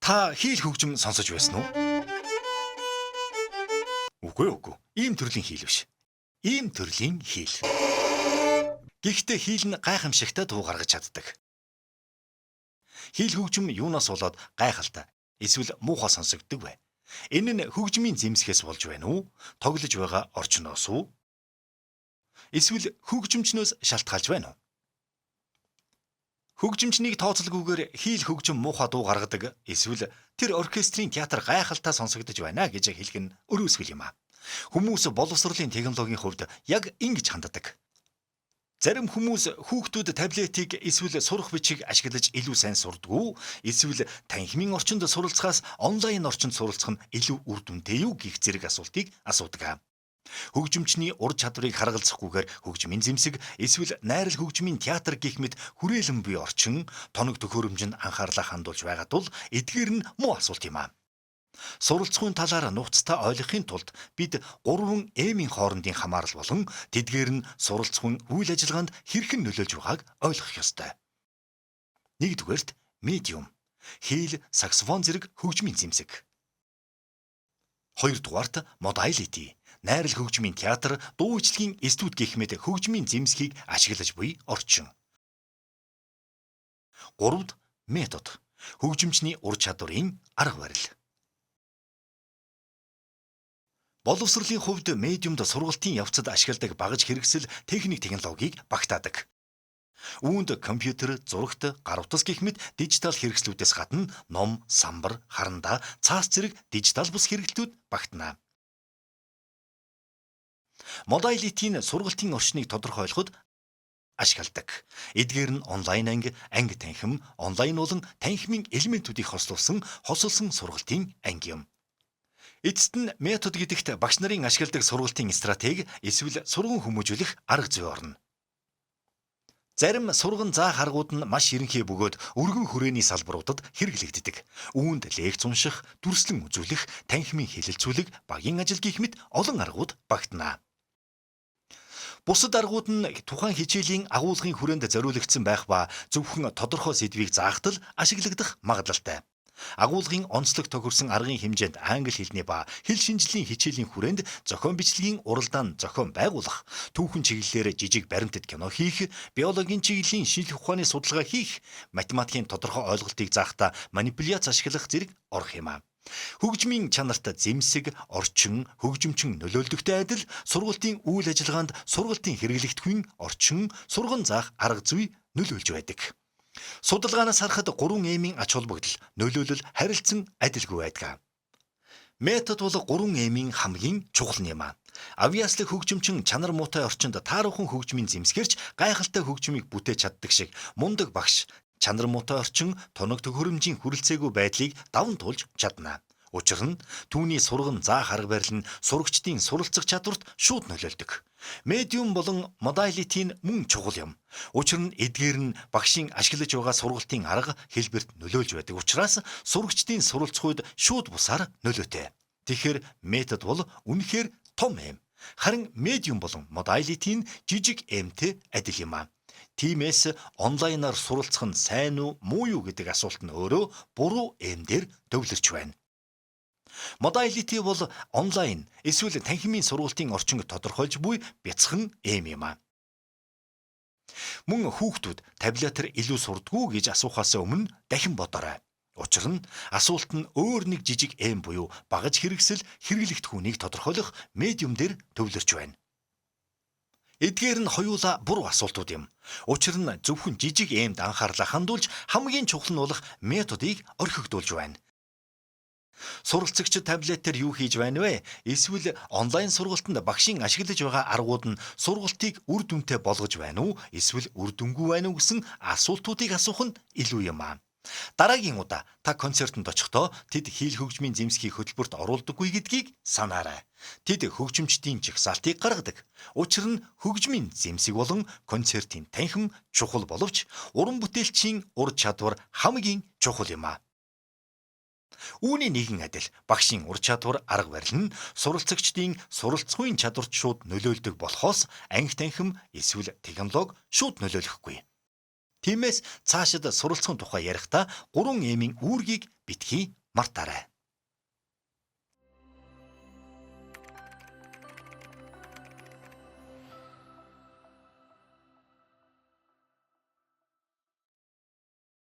Та хийл хөгжим сонсож байсан уу? Үгүй үгүй. Ийм төрлийн хийл биш. Ийм төрлийн хийл. Гэхдээ хийл нь гайхамшигтай дуу гаргаж чаддаг. Хийл хөгжим юунаас болоод гайхалтай эсвэл муухай сонсогддог вэ? Энэ нь хөгжмийн зэмсгээс болж байна уу? Тоглож байгаа орчноос уу? Эсвэл хөгжимчнөөс шалтгаалж байна уу? Хөгжимчнийг тооцолгүйгээр хийл хөгжим муухай дуу гаргадаг эсвэл тэр оркестрийн театр гайхалтай сонсогдож байна гэж хэлэх нь өрөөсгөл юм аа. Хүмүүс боловсролын технологийн хувьд яг ингэж ханддаг. Зарим хүмүүс хүүхдүүд таблетыг эсвэл сурах бичиг ашиглаж илүү сайн сурдаг уу? Эсвэл танхимын орчинд суралцахаас онлайн орчинд суралцах нь илүү үр дүнтэй юу гэх зэрэг асуултыг асуудаг. Хөгжимчний ур чадварыг харгалзахгүйгээр хөгжмийн зэмсэг эсвэл найрал хөгжмийн театр гэх мэт хүрээлэн буй орчин тоног төхөөрөмжөнд анхаарлаа хандуулж байгаа тул эдгээр нь муу асуулт юм аа. Суралцахын талаар нухацтай ойлгохын тулд бид 3 M-ийн хоорондын хамаарал болон тэдгээр нь суралцахын үйл ажиллагаанд хэрхэн нөлөөлж байгааг ойлгох ёстой. Нэгдүгээрт медиум, хийл, саксофон зэрэг хөгжмийн зэмсэг. Хоёрдугаарт modality, найрал хөгжмийн театр, дуу ичлэгийн студи гэх мэт хөгжмийн зэмсгийг ашиглаж буй орчин. Гуравд метод, хөгжимчний ур чадварын арга барил. Боловсролын хувьд медиумд сургалтын явцад ашигладаг багаж хэрэгсэл, техник технологиг багтаадаг. Үүнд компьютер, зурагт, гар утас гэх мэт дижитал хэрэгслүүдээс гадна ном, самбар, харандаа, цаас зэрэг дижитал бус хэрэглэлтүүд багтана. Modality-ийн сургалтын орчныг тодорхойлоход ашигладаг. Эдгээр нь онлайн анги, анги танхим, онлайн болон танхимын элементүүдийг хослуулсан сургалтын анги юм. Эцэст нь метод гэдэгт багш нарын ашигладаг сургалтын стратеги эсвэл сурган хүмүүжүүлэх арга зүй орно. Зарим сурган заах аргууд нь маш ерөнхий бөгөөд өргөн хүрээний салбаруудад хэрэглэгддэг. Үүнд лекц унших, дүрслэн үзүүлэх, танхимын хэлэлцүүлэг, багийн ажил гэх мэт олон аргууд багтана. Бусад аргууд нь тухайн хичээлийн агуулгын хүрээнд зориулагдсан байх ба зөвхөн тодорхой сэдвийг заахад л ашиглагдах магадлалтай. Агуулгын онцлог тохирсон аргын хэмжээнд англи хэлний ба хэл шинжлэлийн хичээлийн хүрээнд зохион бичлэгийн уралдаан зохион байгуулах, түүхэн чиглэлээр жижиг баримтат кино хийх, биологийн чиглэлийн шинжлэх ухааны судалгаа хийх, математикийн тодорхой ойлголтыг заахдаа манипуляц ашиглах зэрэг орох юм аа. Хөгжмийн чанарт зэмсэг, орчин, хөгжимчин нөлөөлдөгтэй адил сургалтын үйл ажиллагаанд сургалтын хэрэглэгдэхүүн, орчин, сурган заах арга зүй нөлөөлж байдаг. Судалгаанаас харахад 3 M-ийн ач холбогдол, нөлөөлөл харилцан адилгүй байдаг. Метод бол 3 M-ийн хамгийн чухал нь юм аа. Авьяаслаг хөгжимчин чанар муутай орчинд тааруухан хөгжмийн зэмсгэрч гайхалтай хөгжмийг бүтээж чаддаг шиг мундаг багш чанар муутай орчин тоног төхөөрөмжийн хүрэлцээгүй байдлыг даван туулж чадна. Учир нь түүний сурган заах арга барил нь сурагчдын суралцах чадварт шууд нөлөөлдөг. Медиум болон modality нь мөн чухал юм. Учир нь эдгээр нь багшийн ашиглаж байгаа сургалтын арга хэлбэрт нөлөөлж байдаг учраас сурагчдын суралцах үед шууд бусаар нөлөөтэй. Тэгэхээр метод бол үнэхээр том юм. Харин медиум болон modality нь жижиг эмтэй адил юм аа. Тиймээс онлайнаар суралцах нь сайн уу муу юу гэдэг асуулт нь өөрөө буруу эм дээр төвлөрч байна. Modality бол онлайн эсвэл танхимын сургалтын орчинг тодорхойлж буй бяцхан эм юм аа. Мөн хүүхдүүд таблетаар илүү сурдгүү гэж асуухаас өмнө дахин бодоорой. Учир нь асуулт нь өөр нэг жижиг эм буюу багаж хэрэгсэл хэрэглэгдэхүүнийг тодорхойлох медиум дээр төвлөрч байна. Эдгээр нь хоёулаа буруу асуултууд юм. Учир нь зөвхөн жижиг эмд анхаарлаа хандуулж хамгийн чухал нь болох методыг орхигдуулж байна. Суралцагчид таблетээр юу хийж байна вэ? Эсвэл онлайн сургалтанд багшийн ашиглаж байгаа аргууд нь сургалтыг үр дүнтэй болгож байна уу? Эсвэл үр дүнгүй байна уу гэсэн асуултуудыг асуух нь илүү юм аа. Дараагийн удаа та концертод очихдоо тэд хийл хөгжмийн зэмсгийг хөтөлбөрт оруулдаггүй гэдгийг санаарай. Тэд хөгжимчдийн жагсаалтыг гаргадаг. Учир нь хөгжмийн зэмсэг болон концертын танхим чухал боловч уран бүтээлчийн ур чадвар хамгийн чухал юм аа. Үүний нэгэн адил багшийн ур чадвар арга барил нь суралцагчдын суралцахын чадварт шууд нөлөөлдөг болохоос анги танхим эсвэл технологи шууд нөлөөлөхгүй. Тиймээс цаашид суралцахын тухай ярихдаа 3 M-ийн үүргийг битгий мартаарай.